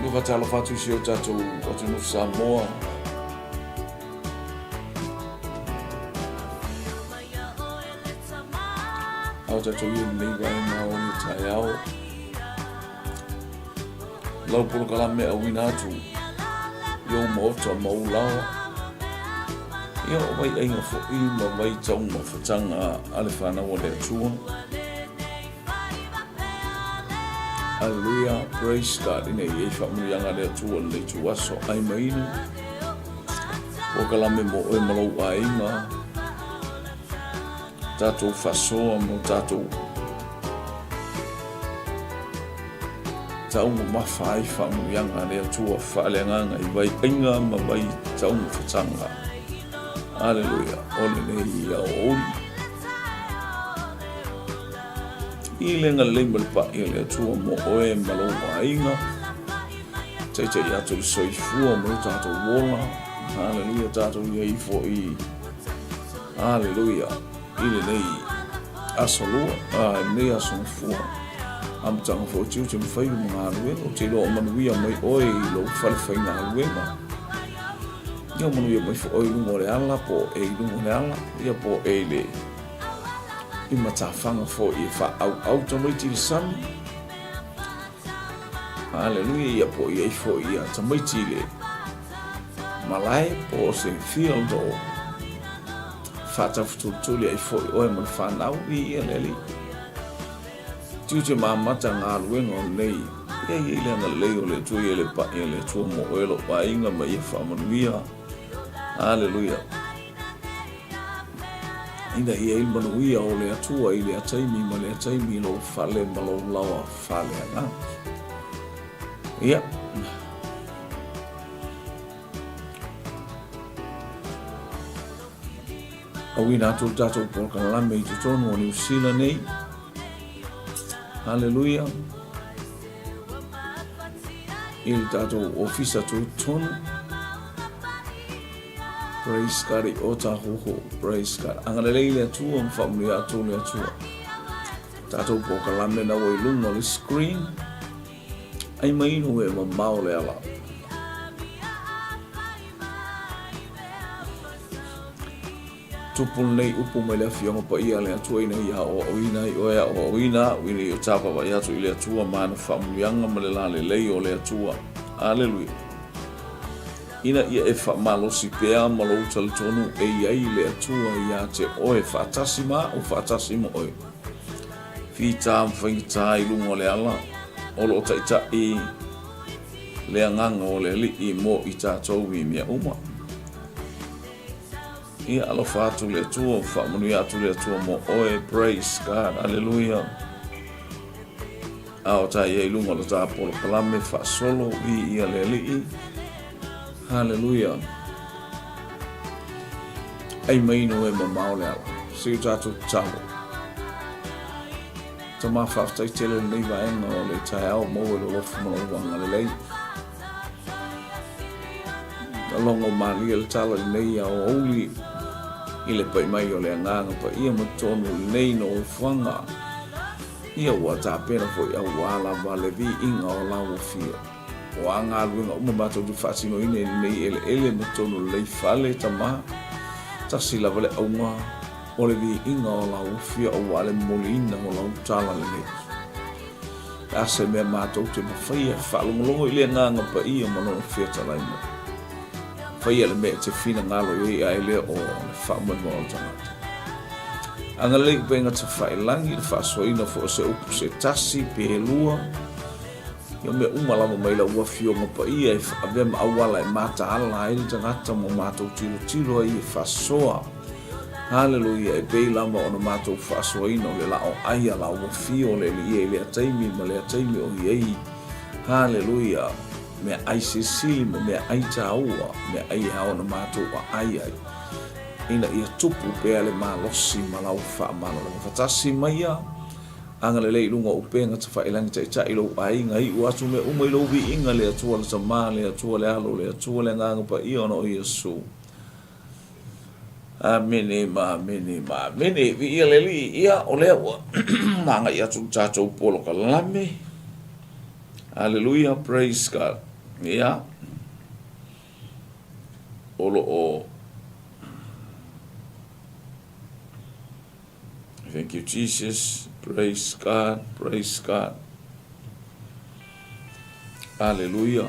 Ua faatalofa atu i si o tatou atunuu Samoa. A o tatou ia lenei vaega o le taeao. Lau polokalame auina atu i ou maota ma ou laoa. Ia o vai aiga foi ma vai taumafataga a le fanau a le Atua. Hallelujah, praise God. Ina ia i faamanuiaga a le Atua lenei ituaso ai ma inu. Polokalame mo oe ma lou aiga. Tatou faasoa mo tatou taumamafa ai faamanuiaga a le Atua faaleagaga i vaiaiga ma vai taumafataga. Aleluia, o lenei aoauli. I le agalelei ma le pa'i a le Atua mo oe ma lou aiga. Taitai atu le soifua ma lo tatou ola. Haleluia, tatou i ai foi. Haleluia, i lenei aso lua, a, i lenei aso gafua. Amataga foi o tiute ma faiva ma galuega. Ou te iloa o manuia mai oe i lou fale faigaluega. Ia o manuia mai foi oe i luga o le ala, po o e i luga o le ala, ia po o e i le i matafaga foi e faaauau tamaiti i le sami. Haleluia, ia po i ai foi ia tamaiti i le malae po o se field o faatafutulituli ai foi oe ma le fanau i ia le Alii. Tiute ma amata galuega o lenei, ia i ai le agalelei o le Atua, ia le pa'i a le Atua mo oe lou aiga ma ia faamanuia. Haleluia. Ina ia i le manuia o le Atua i lea taimi ma lea taimi i lou fale ma lou laoa faaleagaga. Ia. Auina atu le tatou polokalame i totonu o Niu Sila nei. Haleluia. I le tatou ofisa tutonu. Praise God i o Tāhoho. Praise God. Agalelei le Atua ma faamanuia atu le Atua. Tatou polokalame na ua i luga o le screen. Ai mai inu e mamao le ala. Tupu lenei upu mai le Afioga Paia a le Atua ina ia aoaoina ai oe, aoaoina au ina ia ta vaavaai atu i le Atua ma ana faamanuiaga ma le lalelei o le Atua. Aleluia. Ina ia e faamalosi pea ma lou talitonu e i ai le Atua ia te oe faatasi ma au faatasi ma oe. Fita ma faigata i luga o le ala o lo o taitai. Le agaga o le Alii mo i tatou i mea uma. Ia alofa atu le Atua, faamanuia atu le Atua mo oe, praise God, aleluia. A o ta ia i luga o le ta polokalame faasolo i ia le Alii, haleluia. Ai mai ino e mamao le ala, se i o tatou tatalo. Tama faafetai tele lenei vaega o le taeao maua i le alofa ma lou agalelei. Na logo malie le tala i lenei aoauli i le pai mai o le Agaga Paia ma totonu i lenei nofoaga. Ia ua tapena foi auā lava le viiga o lau afio. O a galuega uma matou te faatinoina i lenei eleele ma totonu o lenei fale, Tama, tasi lava le auga o le viiga o lau afio auā le momoliina o lau tala lelei. Le a se mea matou te mafaia e faalogologo i le Agaga Paia ma Lona fetalai mai. Faia le mea e te finagalo i ai ae le o le faamoemoe o le tagata. Agalelei upega tafailagi i le faasoaina foi o se upu se tasi pe lua, ia mea uma lava mai lau Afioga Paia e avea ma auala e mataala ai le tagata ma matou tilotilo ai e faasoa. Haleluia, e pei lava ona matou faasoaina o le laa o ai a la ua fio o le Alii i lea taimi ma lea taimi o i ai. Haleluia, mea ai silisili ma mea ai taua, mea ai e ao ona matou aai ai, ina ia tupu pea le malosi ma lau faamalologa fatasi mai ia. Agalelei i luga o upega tafailangi taitai lou aiga, iu atu mea uma i lou viiga, le Atua le Tama, le Atua le Alo, le Atua le Agaga Paia ona o Iesu. Amene ma amene ma amene. Viia le Alii. Ia, o lea ua agai atu le tatou polokalame. Hallelujah, praise God. Ia, o lo o Thank you, Jesus. Praise God. Praise God. Hallelujah.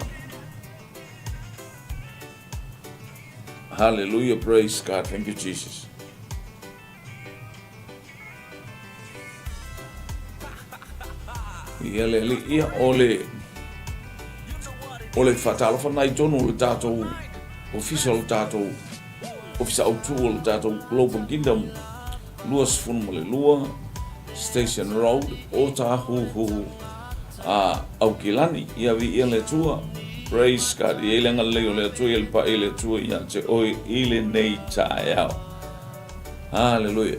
Hallelujah. Praise God. Thank you, Jesus. Ia le alii, ia o le o le faatalofa na i tonu o le tatou ofisa o le tatou ofisa autu o le tatou Global Kingdom 22 Station Road o Tāhuhu a Aukilani. Ia viia le Atua. Praise God. Ia i le agalelei o le Atua, ia le paʻi le Atua ia te oe i lenei taeao. Haleluia.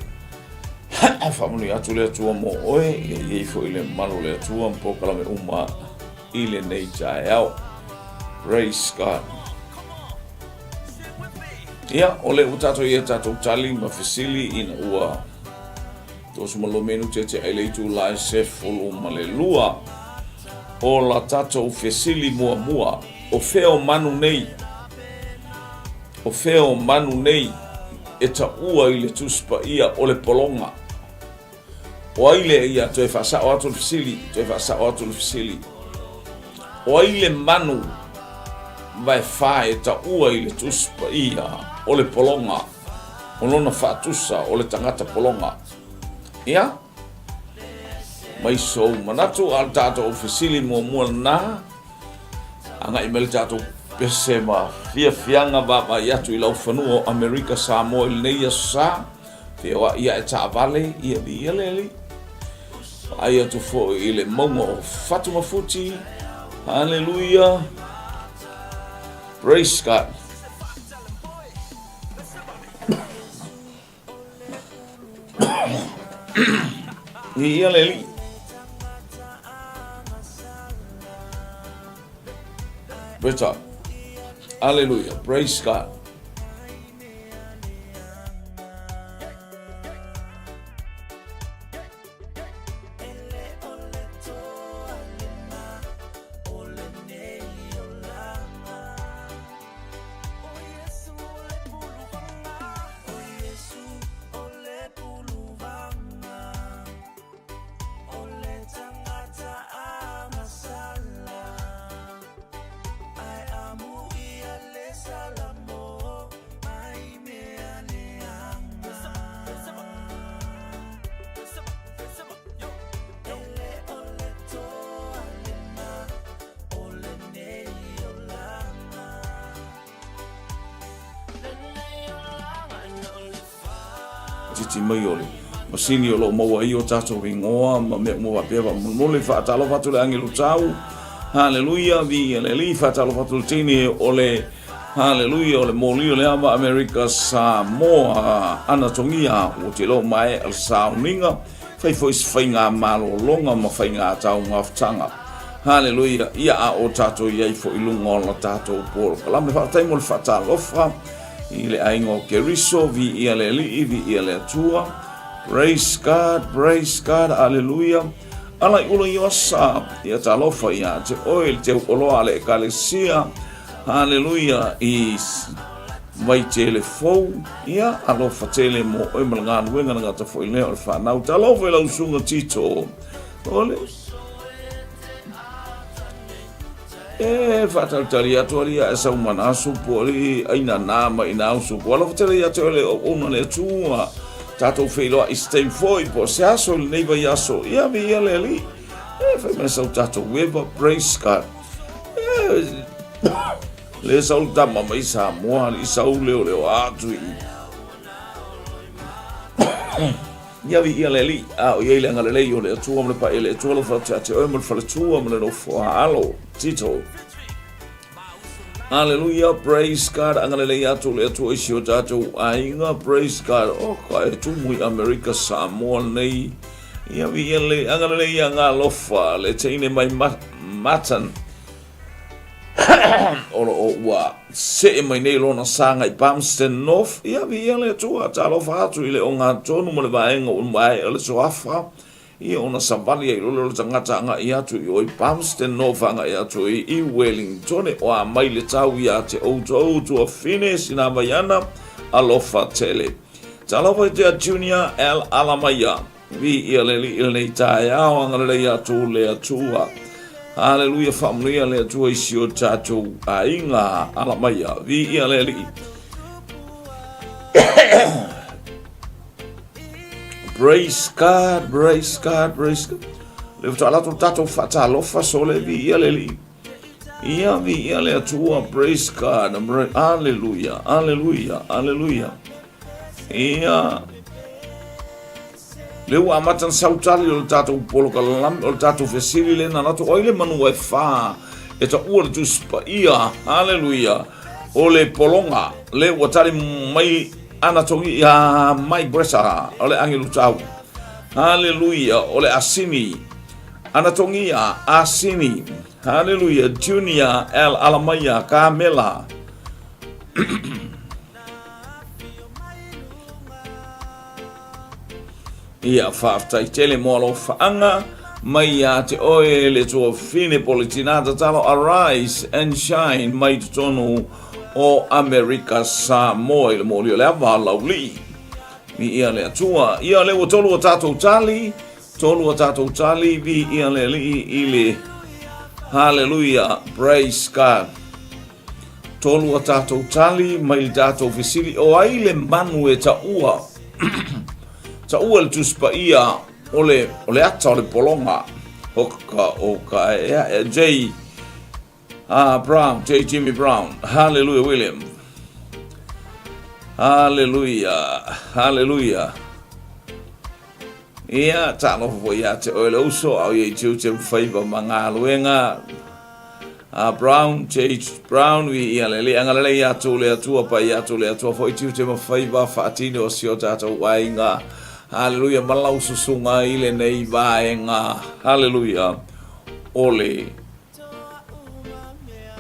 Faamanuia atu le Atua mo oe, ia i ai foi le malu o le Atua ma polokalame uma i lenei taeao. Praise God. Ia, o le ua tatou ia tatou tali ma fesili ina ua 32 minute te ai le itula e 12. O la tatou fesili muamua, o fea o manu nei? O fea o manu nei e taua i le Tusi Paia o le pologa? O ai le, ia, toe faasao atu le fesili, toe faasao atu le fesili. O ai le manu vaefa e taua i le Tusi Paia o le pologa, o lona faatusa o le tagata pologa? Ia, mai sou manatu, a o le tatou fesili muamua lena. Agai mai le tatou pese ma fiafiaga vaavaai atu i lau fanua o Amerika Samoa i lenei aso sa, feoai ae taavale ia viia le Alii. Vaai atu foi i le mauga o Fatumafuti. Haleluia. Praise God. Viia le Alii. Praise God. Hallelujah. Praise God. laitiiti mai o le masini o lo o maua ai o tatou igoa ma mea uma faapea. Faamolemole, faatalofa atu le agelu tau. Haleluia, viia le Alii, faatalofa atu le teine o le Haleluia, o le moli o le ava Amerika Samoa, Anatongia, ua te lo mae al sauniga, fai foi se faiga malologa ma faiga taugafataga. Haleluia, ia a o tatou i ai foi luga o la tatou polokalame. Faafetai mo le faatalofa i le aiga o Keriso, viia le Alii, viia le Atua. Praise God, praise God, haleluia. Ala i ula i osa, ia talofa ia te oe le teu oloa a le ekalesia. Haleluia i Vaitele fou, ia alofa tele mo oe ma le galuega na gata foi lea o le whanau. Talofa i lau susuga Tito. Ole. E whaatalitali atu ali a e sau mana supu ali aina nā mai nā usupu. Alofa tele ia te ole o ona le atua. Tātou wheiloa i se foi po se aso i lenei vai aso. Ia mi ia le ali. E whai mai sau tātou weba, praise God. E, le sau le tama mai Samoa, i sau leo leo atu i. Ia vi ia le alii, a o i ai le agalelei o le Atua ma le paia le Atua alofa atu ia te oe ma le faletua ma le nofo a alo. Tito. Hallelujah, praise God, agalelei atu le Atua i si o tatou aiga, praise God. Oh, ka e tumu i Amerika Samoa nei. Ia vi ia le agalelei ia ngā alofa, le teine mai Matan. O lo o ua see mai nei lona saga i Palmerston North, ia viia le Atua, talofa atu i le ogatotonu ma le vaega ua maea le suafa, ia ona savali ai loa lea o le tagata agai atu i o i Palmerston North agai atu i Wellington, o a mai le tau ia te outou tuafine Sinavaiana, alofa tele. Talofa i te a Junior L. Alamaia. Viia le Alii i lenei taeao, agalelei atu le Atua. Haleluia, faamanuia le Atua i si o tatou aiga. Ala maia, viia le Alii. Praise God, praise God, praise God. Le faatoa latou tatou faatalofa sole, viia le Alii. Ia viia le Atua, praise God, hallelujah, hallelujah, hallelujah. Ia, le ua amata na sautali o le tatou polokalame, o le tatou fesili le na latou ai le manu e whā, e ta ua le tusi paia, haleluia, o le polonga, le ua tali mai ana tongi ia mai bresa, o le angelu tau, haleluia, o le asini, ana tongi ia asini, haleluia, Junior L. Alamaia, Kamela, Ia, faafetai tele mo alofaaga mai ia te oe le tuafine po le tinā tatalo Arise and Shine mai totonu o Amerika Samoa i le moli o le ava laulii. Mi ia le Atua. Ia le ua tolu o tātou tali, tolu o tātou tali, vi ia le alii i le Hallelujah, praise God. Tolu a tatou tali mai le tatou fesili, o ai le manu e taua? Taua le Tusi Paia o le, o le ata o le pologa. O ka, o ka, e, e, J. Ah, Brown, J. Jimmy Brown. Hallelujah, William. Hallelujah, hallelujah. Ia, talofa foi ia te oe le uso, au ia i tiute faiva ma galuega. A Brown, J.H. Brown, vi ia le le angalele ia atu le atua, pa ia atu le atua foi tiute ma faiva faatino o si o tatou aiga. Haleluia, ma lau susuga i lenei vaega. Haleluia, o le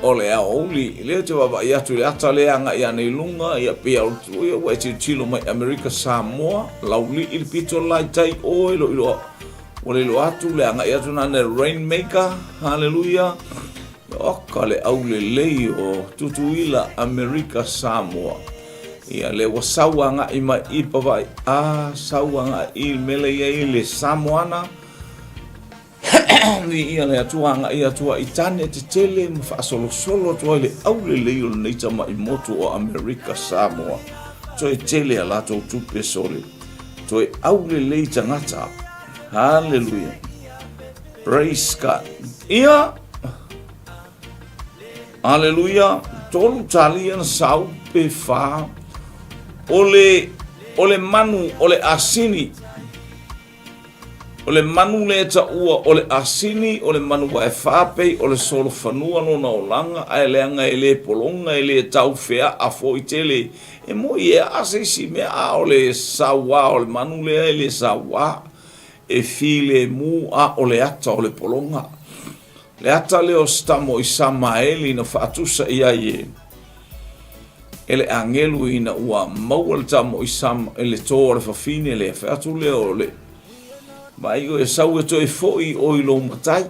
O le aoauli, lea ou te vaavaai atu i le ata lea agai ane i luga, ia pei o ia ua e tilotilo mai Amerika Samoa, laulii le pito la i tai oe, lo iloa, ua le iloa atu le agai atu na ne Rainmaker, haleluia, oka le aulelei o Tutuila Amerika Samoa. Ia le ua sau agai mai i Pavaʻi, a sau agai i mele ia i le Samoana, Viia le Atua agai atu ai i tane tetele ma faasolosolo atu ai le aulelei o lenei tama'i motu o Amerika Samoa. Toe tele a latou tupe sole. Toe aulelei tagata. Haleluia. Praise God. Ia. Haleluia. Tolu talia na sau pe whā. O le... O le manu o le asini. O le manu lea e taua o le asini, o le manu vaefa pei o le solofanua lona olaga, ae leaga e le pologa, e le tau feaa foi tele. E moi e aa se isi mea, a o le sauā o le manu lea e le sauā. E filemu a o le ata o le pologa. Le ata lea o se tama o Isamaeli na faatusa i ai e e le agelu ina ua maua le tama o Isama i le tō o le fafine lea, fai atu lea o le vaai oe e sau e toe foi oe i lou matai,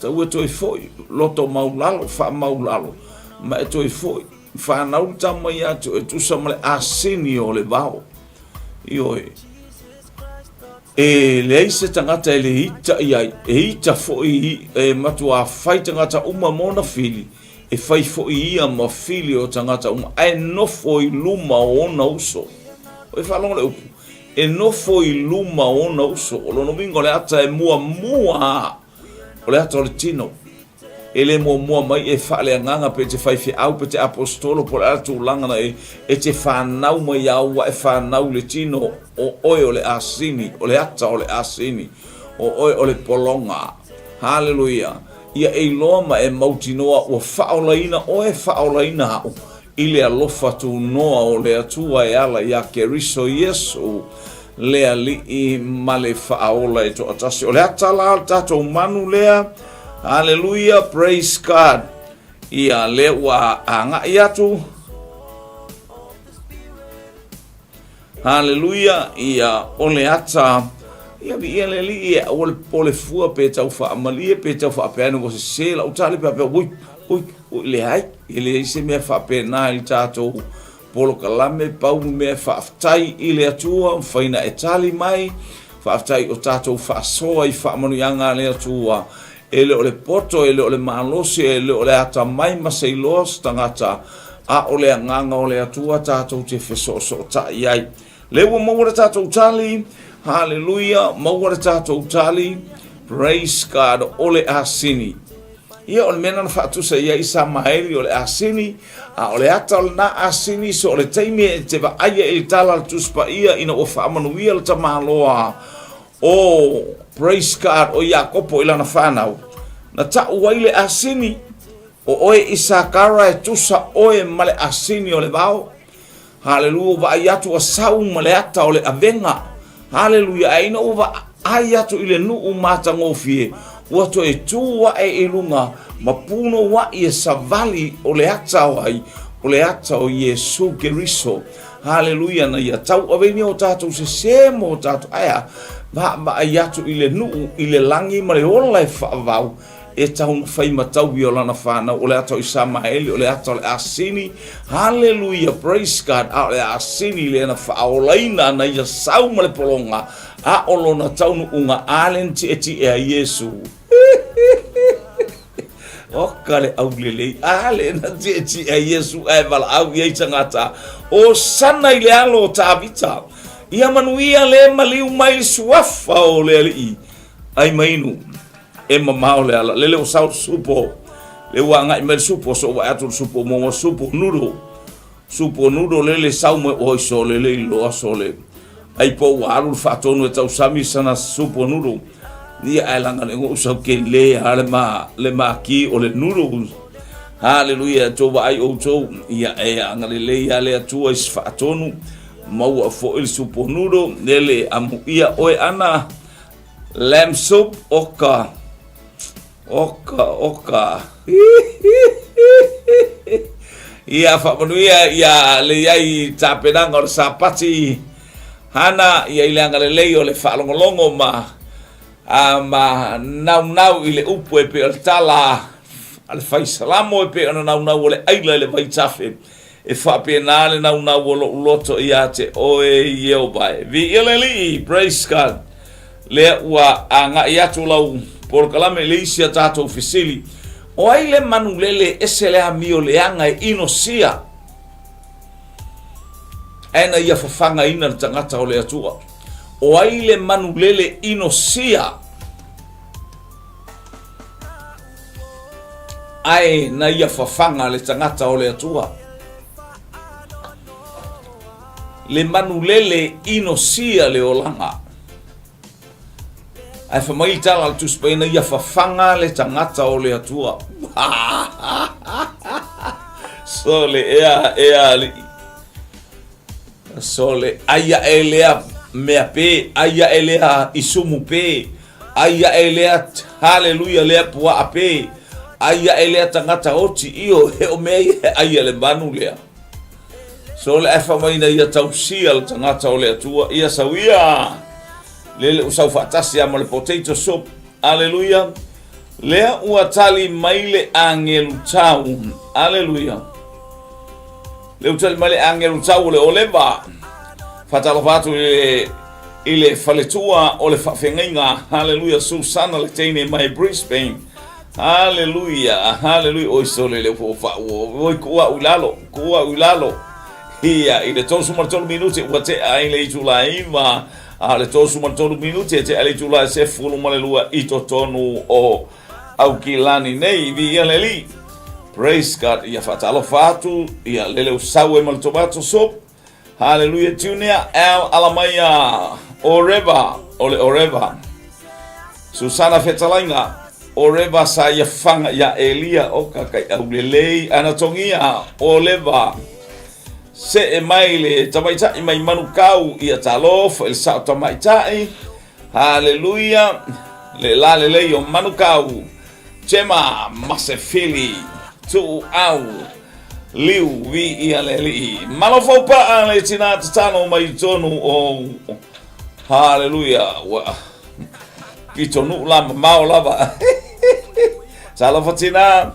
sau e toe foi, loto maulalo, faamaulalo, ma e toe foi, fanau le tama ia te oe e tusa ma le asini o le vao. Ioe. E leai se tagata e le ita i ai, e ita foi e matuā fai tagata uma ma ona fili, e fai foi ia ma fili o tagata uma, ae nofo i luma o ona uso. Ua e faalogo le upu? E nofo i luma o ona uso. O lona uiga o le ata e muamua lava, o le ata o le tino. E le muamua mai e faaleagaga pe te faifeau pe te aposetolo po o le a le tulaga na e, e te fanau mai lava ua e fanau i le tino, o oe o le asini, o le ata o le asini, o oe o le pologa. Haleluia! Ia e iloa ma e mautinoa ua faaolaina oe, faaolaina au i le alofa tunoa o le Atua e ala iā Keriso Iesu, le Alii ma le Faaola e toatasi. O le ata la o le tatou manu lea. Haleluia, praise God. Ia, lea ua agai atu. Haleluia, ia, o le ata, ia, viia le Alii, e aua le popole fua pe tau faamalie pe tau faapea ane ua sese lau tali pe faapea, ui, ui, ui, leai, e leai se mea faapena i le tatou polokalame, pau le mea faafetai i le Atua, mafai ona e tali mai, faafetai o tatou faasoa i faamanuiaga a le Atua, e le o le poto, e le o le malosi, e le o le atamai ma se iloa o se tagata, a o le agaga o le Atua tatou te fesoosootai ai. Lea ua maua le tatou tali, haleluia, maua le tatou tali, praise God, o le asini. Ia, o le mea na faatusa i ai Isamaeli o le asini, a o le ata o lena asini, so o le taimi e te vaaia i le tala a le Tusi Paia ina ua faamanuia le tamaloa o, praise God, o Iakopo i lana fanau, na tau ai le asini, o oe Isakara e tusa oe ma le asini o le vao. Haleluia, ua vaai atu ua sau ma le ata o le avega. Haleluia, ae ina ua vaai atu i le nuu matagofie, ua toe tu ae i luga ma punouai e savali o le ata o ai, o le ata o Iesu Keriso. Haleluia, na ia tauaveina o tatou sesē ma o tatou, ae a, vaavaai atu i le nuu, i le lagi ma le ola e faavavau, e tau na fai mataui o lana fanau, o le ata o Isamaeli, o le ata o le asini. Haleluia, praise God, a o le asini lea na faaolaina na ia sau ma le pologa, a o lona taunuuga a le na tietie ai Iesu. Oka le aulelei, a le na tietie ai Iesu ae valaau i ai tagata, Hosana i le alo o Tavita, ia manuia le maliu mai le suafa o le Alii, ai mainu. E mamao le ala. Lele ua sau le supo. Le ua agai mai le supo, so ua atu le supo mo supo noodle. Supo noodle lele sau mai oi so lele i loa so le. Ai po ua alu le faatonu e tausami sana supo noodle. Ia ae langa le ngou sau ke le a le ma le ma ki o le noodles. Hallelujah, tou vaai outou. Ia e agalelei a le Atua i se faatonu. Maua foi le supo noodle. Lele amuia oe ana. Lamb soup, oka, oka, oka. Ia faamanuia ia le iai tapenaga o le Sapati hana ia i le agalelei o le faalogologo ma a ma naunau i le upu e pei o le tala a le fai salamo e pei ona naunau o le aila i le vaitafe e faapena le naunau o lou loto ia te oe Ieova e. Viia le Alii, praise God. Lea ua agai atu lau polokalame i le isi a tatou fesili. O ai le manulele e ese le amio leaga e inosia ae na ia fafagaina le tagata o le Atua? O ai le manulele inosia ae na ia fafaga le tagata o le Atua? Le manulele inosia le olaga. Ae fai mai le tala a le Tusi Paia ina ia fafaga le tagata o le Atua. Sole ea ea alii. Sole ai aʻe lea mea pe, ai aʻe lea isumu pe, ai aʻe lea haleluia lea puaʻa pe, ai aʻe lea tagata oti io he o mea ia he ai a le manu lea. Sole ae fai mai ina ia tausia le tagata o le Atua, ia sau ia lele ua sau faatasi a ma le potato soup. Aleluia. Lea ua tali mai le agelu tau. Aleluia. Lea ua tali mai le agelu tau o le oleva. Faatalofa atu i le i le faletua o le faafeagaiga. Haleluia. Susana le teine mai Brisbane. Haleluia. Haleluia. Oi sole le ua faa oi kuu au i lalo. Kuu au i lalo. Ia, i le 33 minute ua tea ai le itula e 9, a o le 33 minute e tea ai le itula e 12 i totonu o Aukilani nei. Viia le Alii. Praise God. Ia faatalofa atu, ia lele ua sau ai ma le tomato soup. Haleluia Junior Al Alamaia Oreva o le Oreva. Susana Fetalaiga Oreva sa ia faga iā Elia o ka kaiau lelei ana togia Oreva. Seʻe mai le tamaitai mai Manukau ia talofa i le sao tamaitai. Haleluia le la lelei o Manukau. Gemma Masefili Tuuau Liu viia le Alii. Malo faupaa le tina tatalo mai tonu o Haleluia ua pitonuu la mamao lava. Talofa tina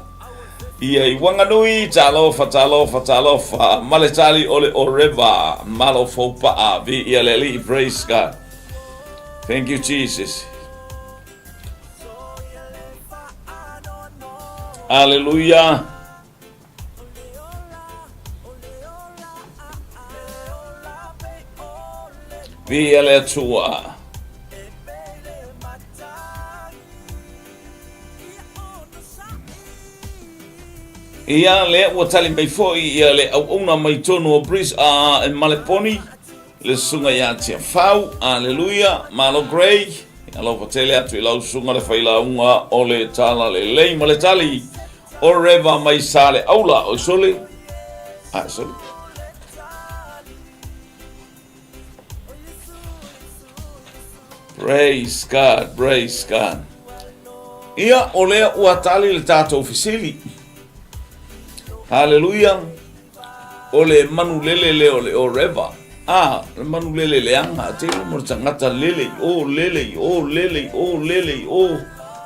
ia i Wanganui, talofa talofa talofa ma le tali o le Oreva. Malo faupaa viia le Alii. Praise God. Thank you Jesus. Aleluia. Viia le Atua. Ia, lea ua tali mai foi ia le auauna mai tonu o Bris a e Maleponi, le susuga ia Tiafau. Aleluia, malo Grey. Alofa tele atu i lau susuga le failauga o le tala lelei ma le tali o Reva mai Saleaula. Oi sole, a sole. Praise God, praise God. Ia, o lea ua tali le tatou fesili. Hallelujah. O le manu lele lea o le Oreva. A, le manu lele leaga, te iloa mo le tagata lele i o, lele i o, lele i o, lele i o.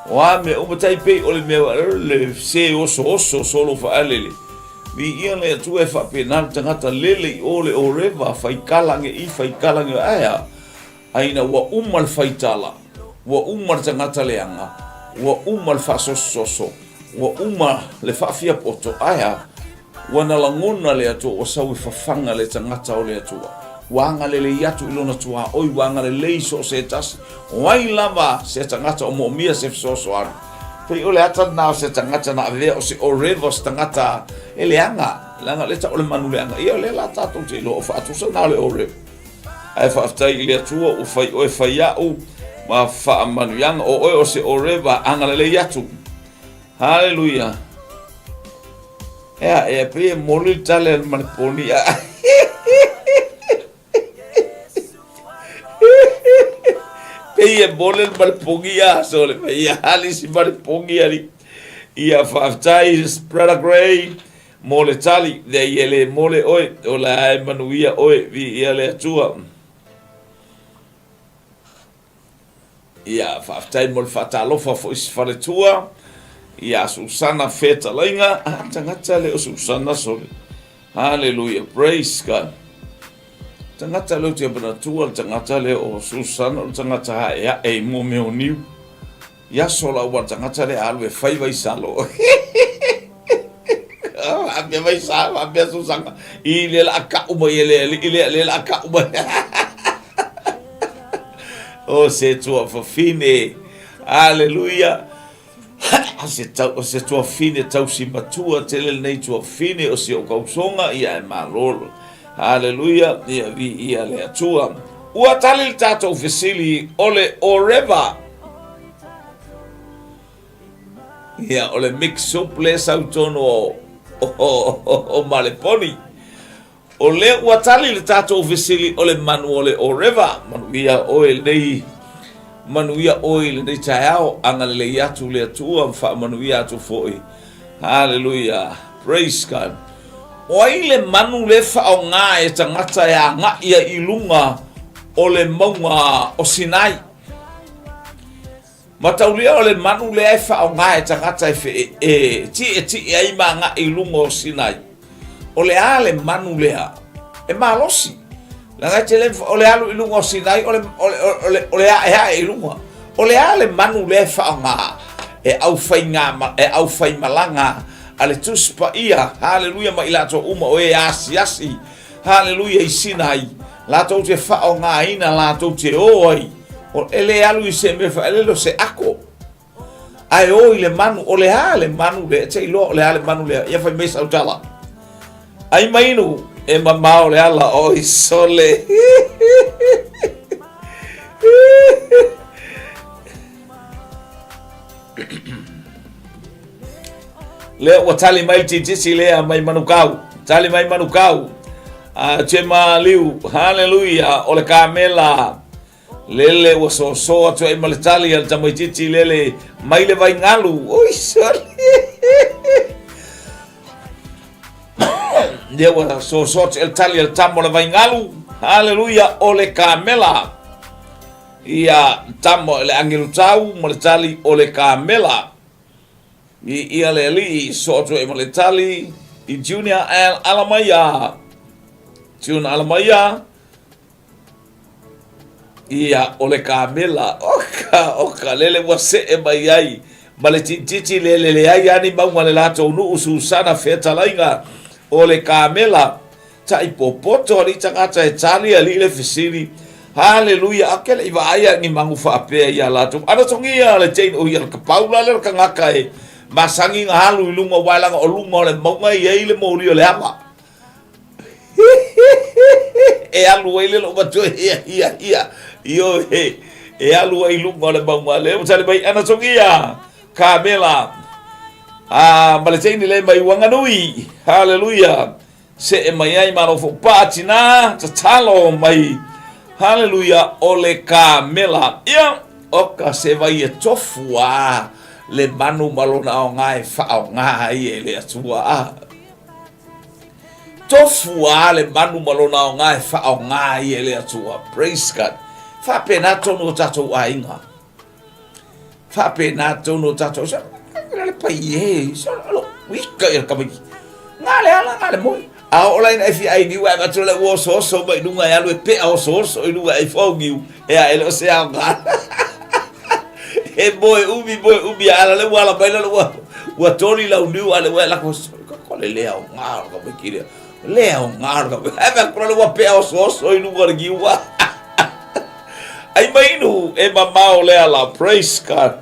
O a mea uma tai pei o le mea le se osooso solo faalele. Viia le Atua e faapena le tagata lele i o le Oreva, faikala age i, faikala age ae a? Aina ua uma le faitala, ua uma le tagata leaga, ua uma le faasososo, ua uma le faafiapoto, ae a? Ua na lagona le Atua ua sau e fafaga le tagata o le Atua. Ua agalelei atu i lona tuaoi, ua agalelei so o se tasi. O ai lava se tagata o moomia se fesoasoani? Pei o le ata lena o se tagata na avea o se oreva o se tagata e leaga, leaga o lea tau o le manu leaga. Ia o lea la tatou te iloa o faatusa na o le oreva. Ae faafetai i le Atua ua fai oe fai au ma faamanuiaga o oe o se oreva agalelei atu. Haleluia. Ea, ea, pei e moli le tale a le maleponi. Pei e moli le malepogi a so le mai ia ali si malepogi ali. Ia faafetai Brother Gray mo le tali le ia le mole oe o la e manuia oe vi ia le Atua. Ia faafetai mo le faatalofa foi se faletua ia Susana Fetalaiga a tagata le o Susana sole. Hallelujah, praise God. Tagata leo te manatua le tagata le o Susana o le tagata hae ae i mua mea o niu. Ia sola ua le tagata le alu e fai vai salo. Faapea mai sa, faapea Susana. I le la kau mai e le alii lea, le la kau mai. O se tuafafine. Aleluia. Se tau, se tuafine tausi matua tele lenei tuafine o si o kausoga ia e malolo. Haleluia, ia viia le Atua. Ua tali le tatou fesili o le Oreva. Ia, o le mix soup lea sau tonu o, o, o, o Maleponi. O lea ua tali le tatou fesili o le manu o le Oreva. Manuia oe lenei, manuia oe i lenei taeao. Agalelei atu le Atua ma faamanuia atu foi. Haleluia. Praise God. O ai le manu lea faaaoga e tagata e agai ai i luga o le mauga o Sinai? Mataulia o le manu lea e faaaoga e tagata e, fe, e tietie ai ma agai i luga o Sinai. O le a le manu lea? E malosi. Leaga e tele o le alu i luga o Sinai o le, o le, o le, o le aeae i luga. O le a le manu lea e faaaoga e aufaiga, e aufaimalaga a le Tusi Paia, haleluia, ma i latou uma o e asiasi, haleluia, i Sinai, latou te faaaogaina, latou te o ai, o, e le alu i se mea faaeleele o se ako, ae o i le manu, o le a le manu lea, e te iloa o le a le manu lea, ia fai mai sau tala. Ai mainu, e mamao le ala, oi sole. Lea ua tali mai le titisi lea mai Manukau. Tali mai Manukau. A Chema Liu, haleluia, o le kamela. Lele ua soso atu ai ma le tali a le tamaitiiti lele mai le vaigalu. Oi, sorry. Lea ua soso atu le tali a le tama o le vaigalu. Haleluia, o le kamela. Ia tama le angelu tau ma le tali o le kamela. I ia le alii so atu ai ma le tali i Junior Al Alamaia. Junior Alamaia. Ia, o le kamela, oka, oka, lele ua see mai ai, ma le tiititi lele leai a ni mauga le latou nuu Susana fetalaiga, o le kamela, taʻi popoto alii tagata e tali alii le fesili, Haleluia, a ke leʻi vaai a ni magu faapea ia latou, ana togia le Jane, o ia le kapaula le kagaka e masani na alu i luga waelaga o luga o le mauga e iai le moli o le ava. e alu ai le lou matua ia ia ia io e e alu ai luga o le mauga le ua tali mai ana togia kamela a ma le teine le mai Wanganui haleluia see mai ai malo fo pa tina tatalo mai haleluia o le kamela ia o ka se vai e tofu a le manu ma lona aoga e faaaoga ai e le Atua a Tofu a le manu ma lona aoga e faaaoga ai e le Atua. Praise God. Faapena tonu o tatou aiga. Faapena tonu o tatou. Sa le pai e. Sa lo wika ia ka mai. Nga le ala nga le moi. A o la ina e fia ai niu e avatu le ua oso oso mai lunga e alu e pea oso oso i lunga e fau niu. E a e le o se aoga. E moe umi moe umi a ala le ua ala mai la le ua ua toli lau niu a le ua e lako ko le lea o ngā o ka wiki lea. Lea o ngā o ka wiki. Hei kura le ua pea oso oso i lunga o le niu a. Ai mai inu e mamao lea la. Praise God.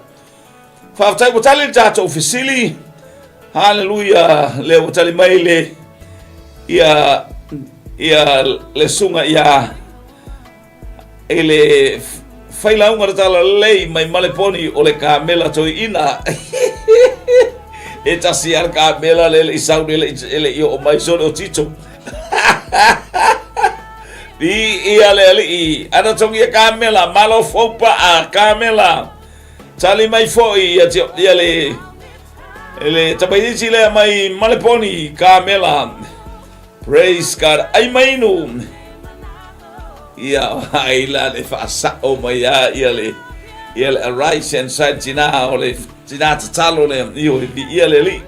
Faafetai ua tali le tatou fesili. Haleluia. Lea ua tali mai le ia ia le sunga ia I le failauga le talalelei mai Maleponi o le kamela toeaina. E tasi lava le kamela lea e le i sau nei e le i oo mai sole o Tito. Viia le Alii, ana togia kamela, malo fou paa kamela. Tali mai foi ia, ia le, le tamaitiiti lea mai Maleponi kamela. Praise God. Ai mainu. Ia ai la le faasao mai a ia le ia le arise and shine tina o le tina tatalo le io i ia le li.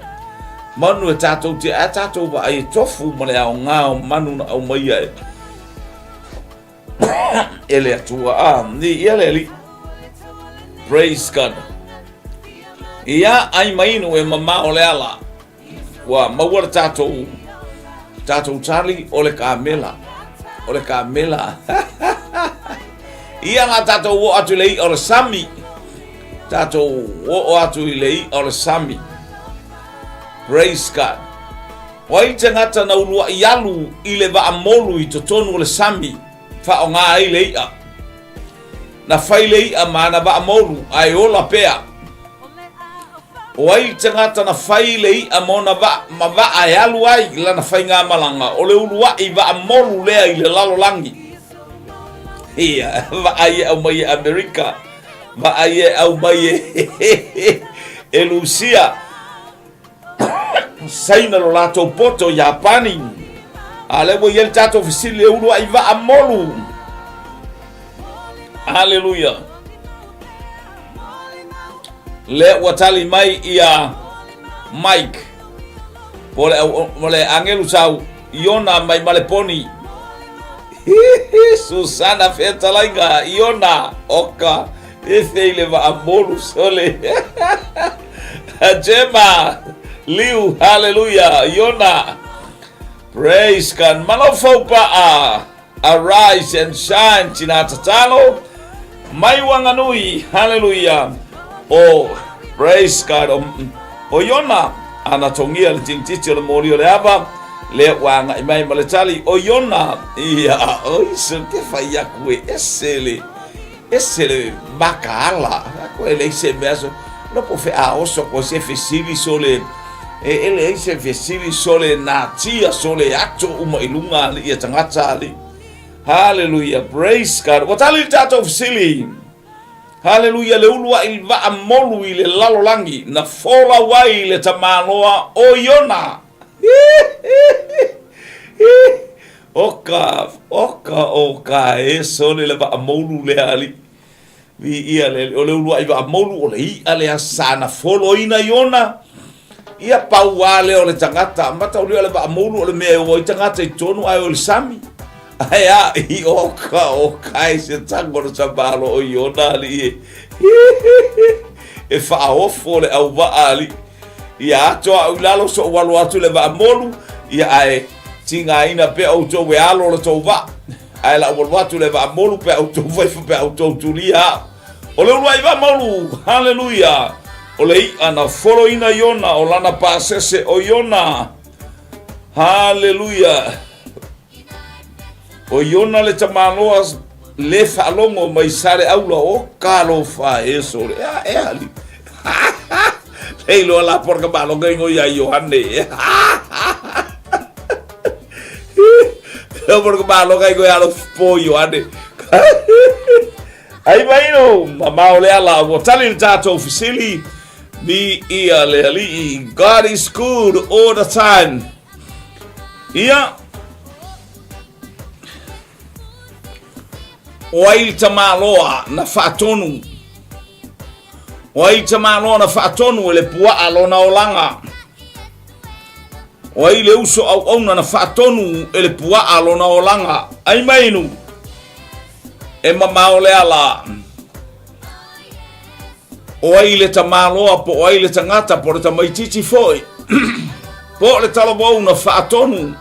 Manu e tātou te a tātou wa ai tofu ma le aoga o manu na au mai ai. E le atua a ni ia le li. Praise God. Ia ai mainu e mamao le ala. Ua maua le tatou tatou tali o le kamela. O le kamela. Ia nga tatou o atu le i'a o le sami. Tatou oo atu i le i'a o le sami. Praise God. O ai le tagata na uluai alu i le vaa molu i totonu o le sami, faaaoga ai le i'a. Na fai le i'a ma ana vaa molu, ae ola pea. O ai le tagata na fai le i'a ma ona vaa, ma vaa e alu ai lana faigamalaga, o le uluai vaa molu lea i le lalolagi. Ia, vaa ia e aumai e Amerika, vaa ia e aumai e, e Lusia. Saina lo latou poto, Iapani. A lea ua i ai le tatou fesili e uluai vaa molu. Aleluia. Lea ua tali mai ia Mike. Po o le agelu sau Iona mai Maleponi. Susana fetalaiga Iona oka efe i le vaa molu sole. Jema Liu haleluia Iona. Praise God. Manaufou paa. Arise and shine tina tatalo mai Wanganui haleluia o praise God o, o Iona ana tongia le tinititi o le moli o le ava lea ua agai mai ma le tali o Iona ia oi se te fai aku e ese le ese le makaala ako e leai se mea so no po fe a oso ko se fesili sole e e leai se fesili sole natia sole ato uma i lunga ali ia tagata ali. Haleluia, praise God. Ua tali le tatou fesili. Haleluia, le uluai vaa molu i le lalolagi na folau ai le tamaloa o Iona. Oka, oka, oka, e sole le vaa moulu lea ali. Viia le, o le uluai vaa moulu o le i'a lea sana foloina Iona. Ia pau a lea o le tagata, mataulia o le vaa moulu o le mea e o ai tagata i totonu ae o le sami. Ae a i oka, oka e se tango le tamalo o Iona ali e. E faaofo le auvaa ali. Ia ato au i lalo so'u alo atu i le vaa molu, ia ae tigaina pea outou e alo le tou vaa. Ae la'u alu atu i le vaa molu pe a outou faifa pe a outou tulia a'u. O le uluai vaa molu, haleluia, o le i'a na foloina Iona, o lana pasese o Iona. Haleluia. O Iona le tamaloa le faalogo mai Saleaula o kalofa e sole. Ea, ea, li. Le iloa la porka maloga ingo ia Ioane. Le porka maloga ingo ia lo po Ioane. Ai mai no, mamao le ala, ua tali le tātou fesili, mi ia le alii, God is good all the time. Ia, o ai le tamaloa na faatonu, o ai le tamaloa na faatonu e le puaa lona olaga, o ai le uso auauna na faatonu e le puaa lona olaga, ai mainu, e mamao le ala. O ai le tamaloa po o ai le tagata po o le tamaitiiti foi po o le talavou na faatonu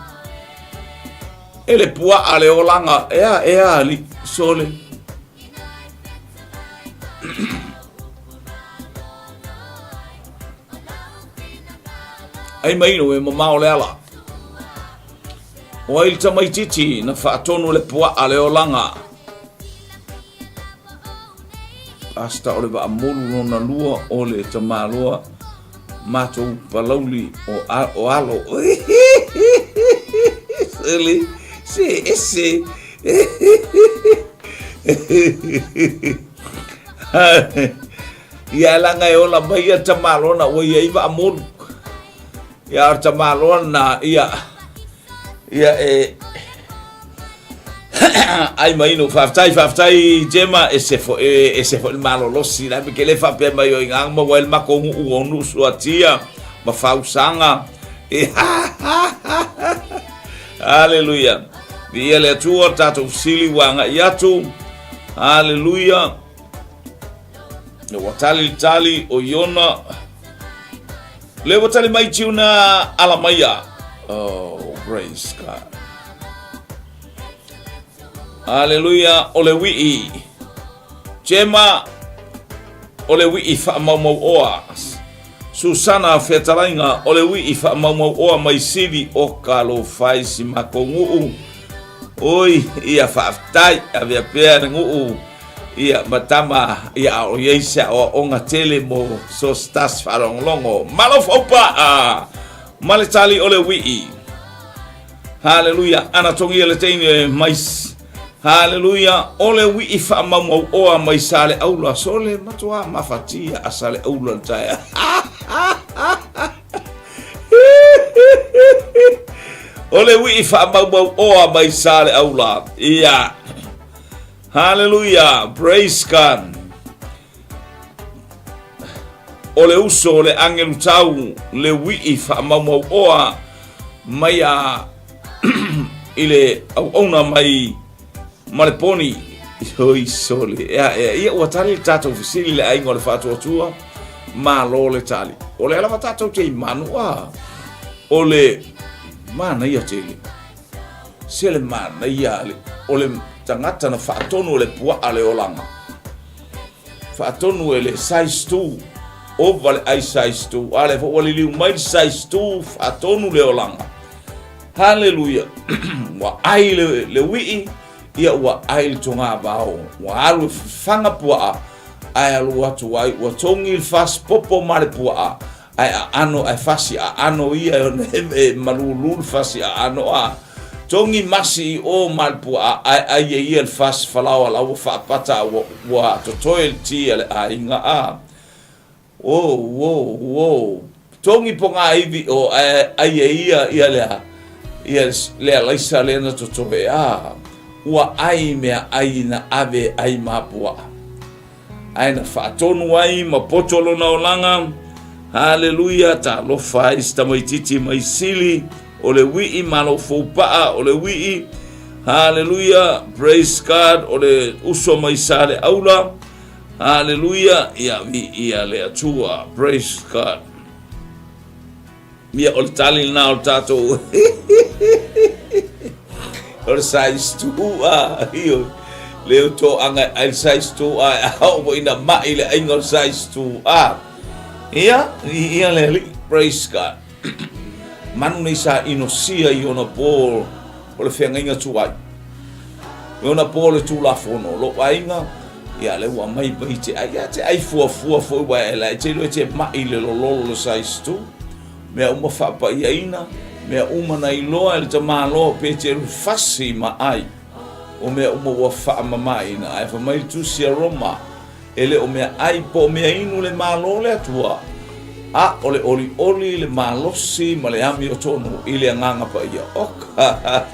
e le puaa le olaga ea ea ali sole. Ai mai no e mamao le ala. O ai le tamaitiiti na faatonu e le puaa le olaga. Pastor o le Vaamolu lona lua o le tamaloa matou Palauli o, a, o Alo. Sele, se ese. Ia langa e ola mai ia tamaloa na ua ia i Vaamolu. Ia o tamaloa na ia ia e Ai mai no faafetai faafetai Jema e se fo e, e se fo le malolosi la me ke le faapea mai o inga ma wai ma ko ngu o nu suatia ma fausaga e Hallelujah. Viia le Atua tatou fesili ua agai atu. Hallelujah. Ua tali le tali o Iona. Le ua tali mai tiuna ala maia. Oh, praise God. Hallelujah. O le wii. Jema o le wii whaamaumau oa. Susana Fetalaiga o le uii faamaumauoa mai sili o ka lofai si makou nuu. Oi, ia faafetai, avea pea le nuu ia ma tama ia a o iai se aoaoga tele mo so se tasi faalogologo. Malo faupaa ma le tali o le uii. Haleluia, ana togia le teine mai Haleluia, o le uii faamaumauoa mai Saleaula, sole matuā mafatia a Saleaula le taea. O le uii faamaumauoa mai Saleaula. Ia. Haleluia, praise God. O le uso o le agelu tau le uii faamaumauoa mai a i le auauna mai ma le poni. Oi sole, ea ea, ia ua tali le tatou fesili le aiga o le faatuatua, malo le tali. O lea lava tatou te i manu a, o le manaia tele. Se le manaia le, o le tagata na faatonu e le puaa le olaga. Faatonu e le size 2, ova le ai size 2, a lea foi ua liliu mai le size 2, faatonu le olaga. Haleluia! Ua ai le, le uii, ia ua ai le togavao, ua alu e fafaga puaa, ae alu atu ai, ua togi le fasi popo ma le puaa, ae aano, ae fasi aano ia e ona e malulu le fasi aano a. Togi masi i o ma le puaa, ae ai e ia le fasi falaoa la ua faapata ua, ua totoe le ti a le aiga a. Oh, oh, oh. Togi pogāivi o ae ai e ia ia lea, ia le alaisa lea na totoe a. Ua ai mea ai na ave ai ma puaa. Ae na faatonu ai ma poto lona olaga. Haleluia, talofa ai si tamaititi mai sili o le uii ma lou foupaa o le uii. Haleluia, praise God, o le uso mai Saleaula. Haleluia, ia viia le Atua. Praise God. Ia, o le tali lena o le tatou o le size 2 a io le o toaga e ai le size 2 a e ao foi na mai le aiga o le size 2 a ia ia le alii praise God manu nei sa inosia i ona po o le feagaiga tuai i ona po o le tulafono lou aiga ia le ua mai mai te ai ia te ai fuafua foi ua e la e te iloa e te mai le lololo le size 2 mea uma faapaiaina mea uma na iloa e le tamaloa pe te fasi ma ai o mea uma ua faamamaina ae fai mai le tusi a Roma E le o mea ʻai po o mea inu le Malo o le Atua, a o le ʻoliʻoli, le malosi ma le amiotonu i le Agaga Paia. O ka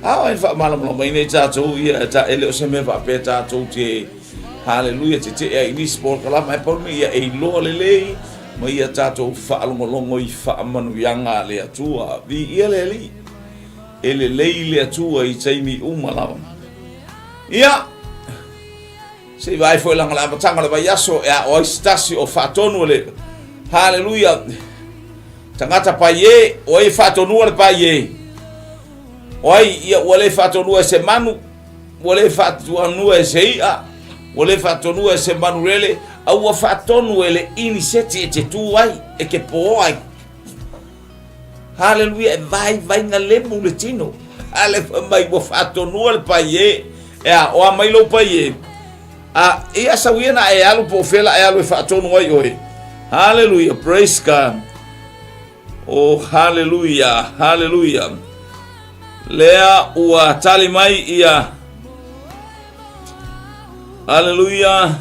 a o e faamalamalamaina i tatou ia, ta, e le o se mea faapea tatou te haleluia tetee ai i nisi polokalama, ae pau le mea ia e iloa lelei ma ia tatou faalogologo i faamanuiaga a le Atua. Viia le Alii. E lelei le Atua i taimi uma lava. Ia, Se i vaai foi leaga o le amataga o le vaiaso e ao ai se tasi o faatonu e le Haleluia tagata paie o ai e faatonua le paie o ai ia ua le faatonua e se manu ua le faatonua e se i'a ua le faatonua e se manulele a ua faatonu e le iniseti e te tu ai e te pō ai Haleluia, e vaivaiga lemu le tino. Ale fai mai ua faatonua le paie. E a, o a mai lou paie. A, ia sau ia na e alu po o fea la e alu e faatonu ai oe. Haleluia, praise God. Oh, haleluia, haleluia. Lea ua tali mai ia. Haleluia.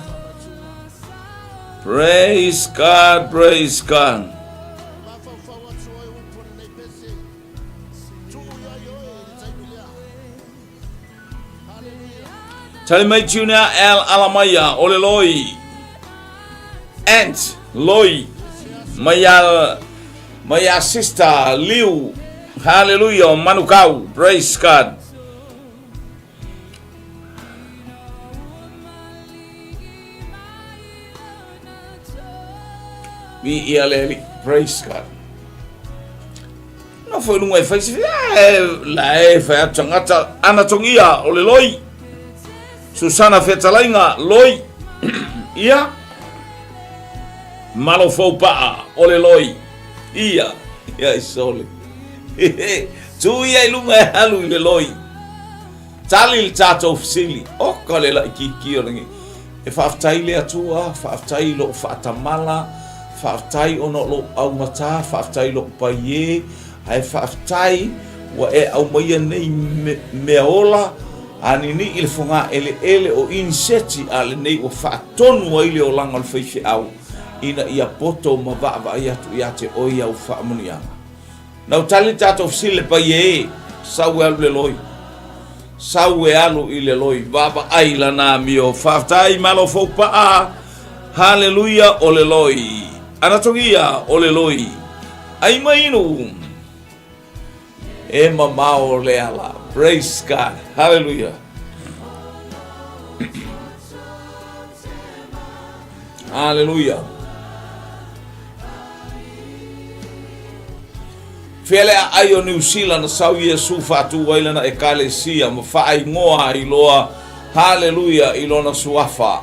Praise God, praise God. Mafaufau atu oe upu o lenei pese. Tuu ia i oe i le taimi lea. Haleluia. Tali mai Junior L Alamaia o le loi. Ant loi mai a mai a sister Liu. Hallelujah o Manukau. Praise God. Viia le Alii. Praise God. Nofo i luga e fai se e, la e fai atu tagata ana togia o le loi. Susana fetalaiga loi. Ia. Malo fou paʻa o le loi. Ia, ia i sole. Tu ia i luga e alu i le loi. Tali le tatou fesili. Oka le laʻikiki o lenei. E faafetai le Atua, faafetai i lou faatamala, faafetai ona o lou augata, faafetai i lou paiē, ae faafetai ua e aumaia nei meaola a ninii le fogaeleele o iniseti a lenei ua faatonu ai le olaga o le faifeau ina ia poto ma vaavaai atu ia te oe i au faamanuiaga. Na ou tali le tatou fesili le paia e, sau e alu le loi. Sau e alu i le loi, vaavaai lana amio. Faafetai malo fou paa, haleluia o le loi. Anatogia o le loi. Ai mai inu. E mamao le ala. Praise God. Hallelujah. Hallelujah. Fea le aai o Niu Sila na sau Iesu faatū ai lana ekalesia ma faaingoa ai loa, haleluia, i lona suafa.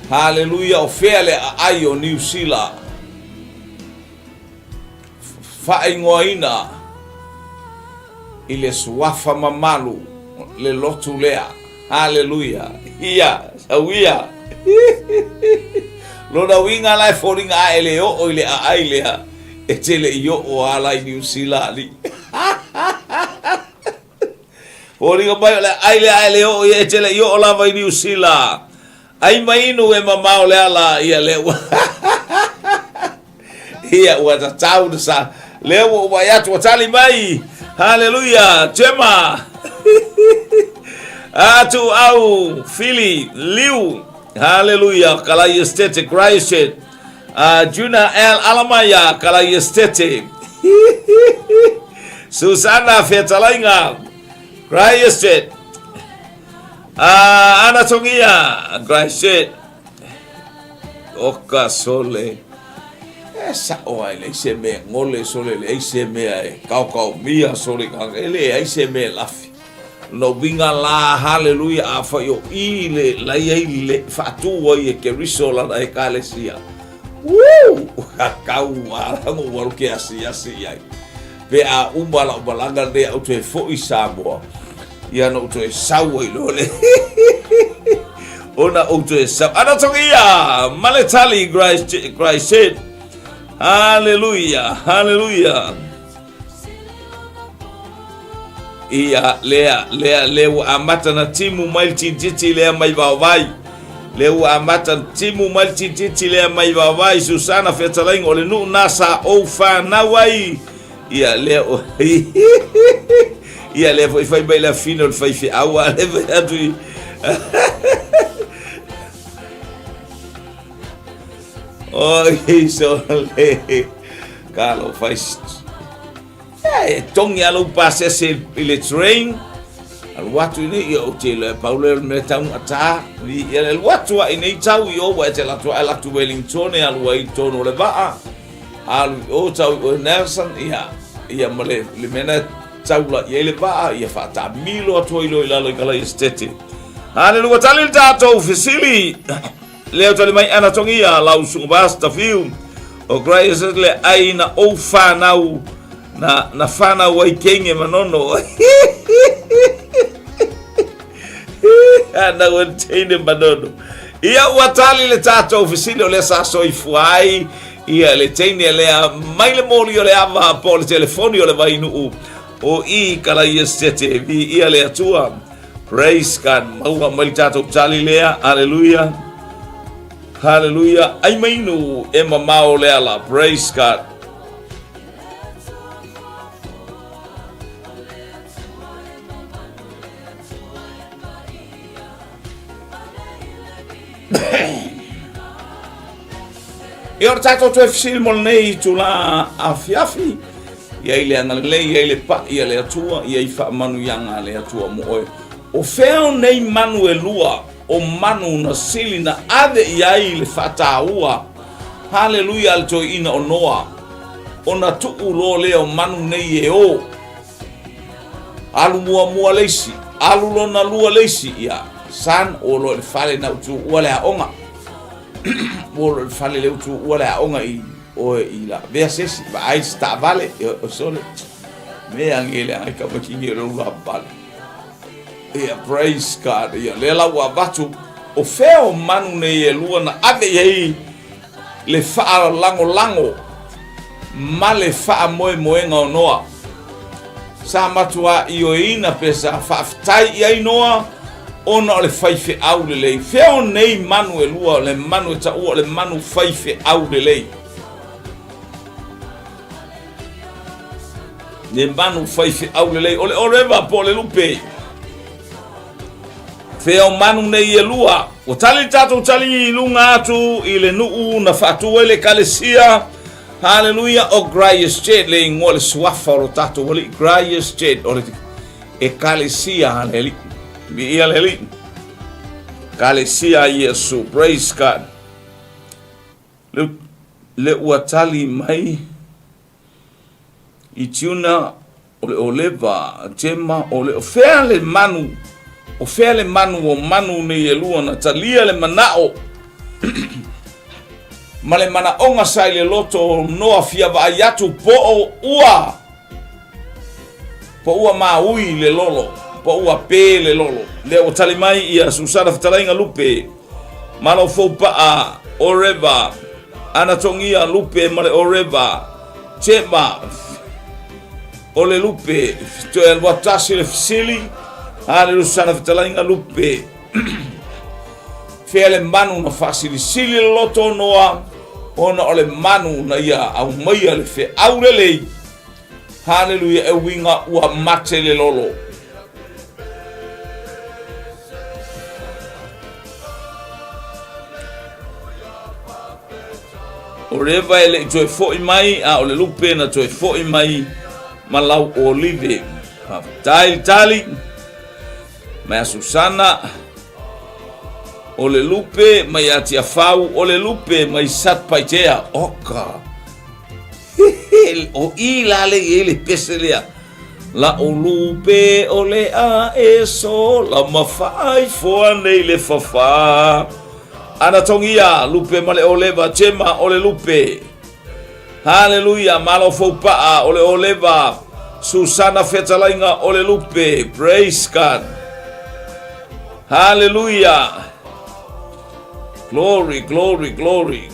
Haleluia, o fea le aai o Niu Sila faaingoaina i le suafa mamalu le lotu lea. Haleluia. Ia, sau ia. Lona uiga la e foliga ae le oo i le aai lea, e te le i oo ala i Niu Sila alii. Foliga mai o le aai lea ae le oo ia, e te le i oo lava i Niu Sila. Ai mai inu e mamao le ala, ia lea ua ia ua tatau na sa lea ua ou vaai atu ua tali mai. Haleluia, Gemma. Atu au Fili Liu. Haleluia, Kalai Estete Christchurch. Juna L Alamaia Kalai Estete. Susana Fetalaiga Christchurch. Ana Tongia Christchurch. Oka sole. E saʻo ai leai se mea gole sole, leai se mea e kaokaomia sole, e leai se mea e lafi. Lona uiga la, haleluia, afai o i le lai ai le faatū ai e Keriso lana ekalesia. Woo! Kau alago ua ke asiasi i ai. Pe a uma lau malaga nei au toe foi i Samoa, ia na ou toe sau ai loa le ona ou toe sau. Ana togia, Maletali, Christ, Christ said, Hallelujah, hallelujah. Ia, lea, lea, lea ua amata na timu mai le tititi lea mai vaovai. Lea ua amata na timu mai le tititi lea mai vaovai. Susana fetalaiga o le nuu na sa ou fanau ai. Ia, lea ua... Ia, lea foi fai mai le afine o le faifeau a le fai atu i... Oi, sole. Kalo fai. E tongi a lou pasese i le train. Alu atu i nei, ia o te le pau le mea tau ngata. Ia le alu atu a i nei tau i o, wa e te latu a latu Wellington e alu ai tonu o le vaa. Alu i o tau i o Nelson, ia, ia ma le, le mea na tau la i ai le vaa, ia whaatamilo atu ai loa i lalo i kala i estete. Haleluia, tali le tātou fesili. Lea tali mai ana tongia lau usuga Pastor Fiu o Christ le ai na ou whanau na, na whanau ai kenge manono. Anau e teine manono. Ia ua tali le tātou fesili o lea sa soifua ai ia le teine lea mai le moli o le ava po o le telefoni o le vainuu o i kalaia sete vi ia le atua. Praise God. Maua mai le tatou tali lea. Hallelujah. Hallelujah. Ai mai inu e mamao le ala. Praise God. Ia o le tatou toe fesili mo lenei itulā afiafi, ia i le agalelei, ia i le paʻi a le Atua, ia i faamanuiaga a le Atua mo oe. O fea o nei manu e lua o manu na sili na ave i ai le faataua, haleluia, a le toeaina o Noa, ona tuu loa lea o manu nei e o. Alu muamua le isi, alu lona lua le isi, ia, son, o loa i le fale na utu ua le aoga. Ua alu i le fale lea ua tuua le aoga i oe i la avea se isi, vaai se taavale, o sole, mea age leaga ai tamaitini o le ula vale. Ia, praise God, ia, lea la ua avatu, o fea o manu nei e lua na ave i ai le faalagolago ma le faamoemoega o Noa. Sa matuā ioeina pe sa faafetai i ai Noa ona o le faifeau lelei. Fea o nei manu e lua, o le manu e taua o le manu faifeau lelei. Le manu faifeau lelei, o le oreva po o le lupe. Fea o manu nei e lua, ua tali le tatou tali i luga atu i le nuu na faatu ai le ekalesia, haleluia, o Christchurch, le igoa le suafa o lo tatou alii, Christchurch, o le ekalesia a le Alii. Viia le Alii. Ekalesia a Iesu, praise God. Le, le ua tali mai i tiuna O le oleva, Tema, o le, o fea le manu, o fea le manu o manu nei e lua na talia le manao ma le manaoga sa i le loto o Noa fia vaai atu po o ua, po ua maui le lolo, po ua pē le lolo. Lea ua tali mai ia Susana Fetalaiga Lupe, Malo Foupaa, Oreva, Anatogia Lupe ma le Oreva, Tema, o le lupe, toe alu atasi le fesili, haleluia sana fetalaiga lupe. Fea le manu na faasilisili le loto o Noa, ona o le manu na ia aumaia le feau lelei. Haleluia, e uiga ua mate le lolo. O le eva e le i toe fo'i mai, a o le lupe na toe fo'i mai ma lau olive. Faafetai le tali mai a Susana. O le lupe mai a Tiafau, o le lupe mai Satupaitea. Oka! O i la le i ai le pese lea. La'u lupe o le a e sola ma faaifoa nei le fafā. Ana togia, lupe ma le oleva, Tema o le lupe. Haleluia, malo foupa'a o le oleva, Susana fetalaiga o le lupe. Praise God. Haleluia. Glory, glory, glory.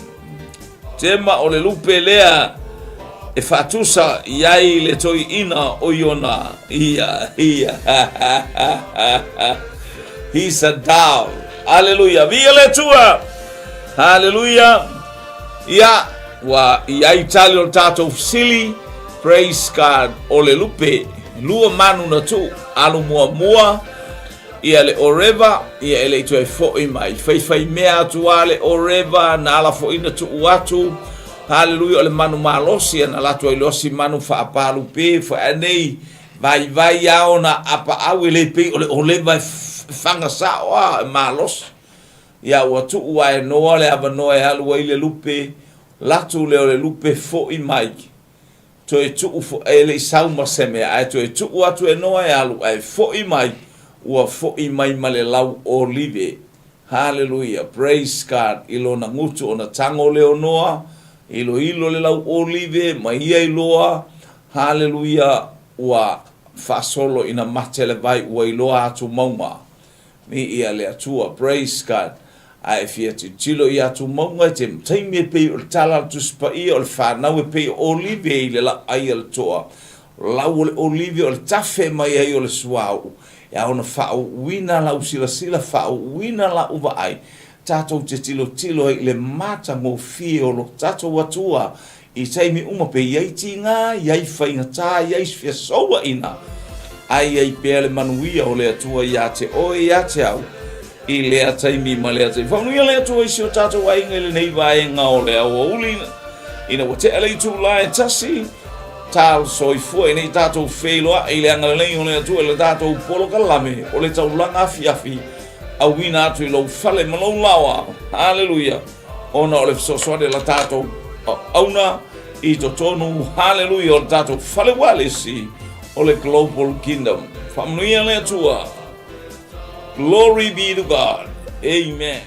Tema o le lupe lea e faatusa i ai le toeaina o Iona. Ia, ia. He's a dove. Aleluia. Viia le Atua. Haleluia. Ia, ua i ai tali o le tatou fesili. Praise God. O le lupe, lua manu na tuu, alu muamua. Ia le Oreva, ia e le i toe fo'i mai. Faifaimea atu a le Oreva, na ala fo'i na tuu atu. Haleluia, o le manu malosi, ia na alu atu ai loa si manu faapalupe, fo'i ae nei, vaivai a ona apaau e le pei o le Oreva e faga sao a, e malosi. Ia ua tuu a e Noa le avanoa e alu ai le lupe, latu lea o le lupe fo'i mai. Toe tuu fo, e le i sau ma se mea, ae toe tuu atu e Noa e alu, ae fo'i mai, ua fo'i mai ma le lau olive. Haleluia! Praise God! I lona gutu ona tago lea o Noa, iloilo le lau olive, ma ia iloa, haleluia, ua faasolo ina mate le vai, ua iloa atu mauga. Miia le Atua, praise God. A e fia tilotilo i atu mauga i te taimi e pei o le tala a le Tusi Paia o le fanau e pei o olive i le laʻai a le toa. O lau o le olive o le tafe mai ai o le suauu, e ao ona faauuina lau silasila, faauuina lau vaai, tatou te tilotilo ai i le matagofie o lo tatou Atua i taimi uma pe i ai tiga, i ai faigata, i ai fesouaina, ae i ai pea le manuia o le Atua iā te oe, iā te au, i lea taimi ma lea taimi. Faamanuia le Atua i si o tatou aiga i lenei vaega o le aoauli, ina ua tea le itulā e tasi, tal soifua ina i tatou feiloai i le agalelei o le Atua i le tatou polokalame o le taulaga afiafi, auina atu i lou fale ma lou laoa. Haleluia! Ona o le fesoasoani a la tatou auauna i totonu, haleluia, o le tatou fale ualesi o le Global Kingdom. Faamanuia le Atua. Glory be to God. Amen.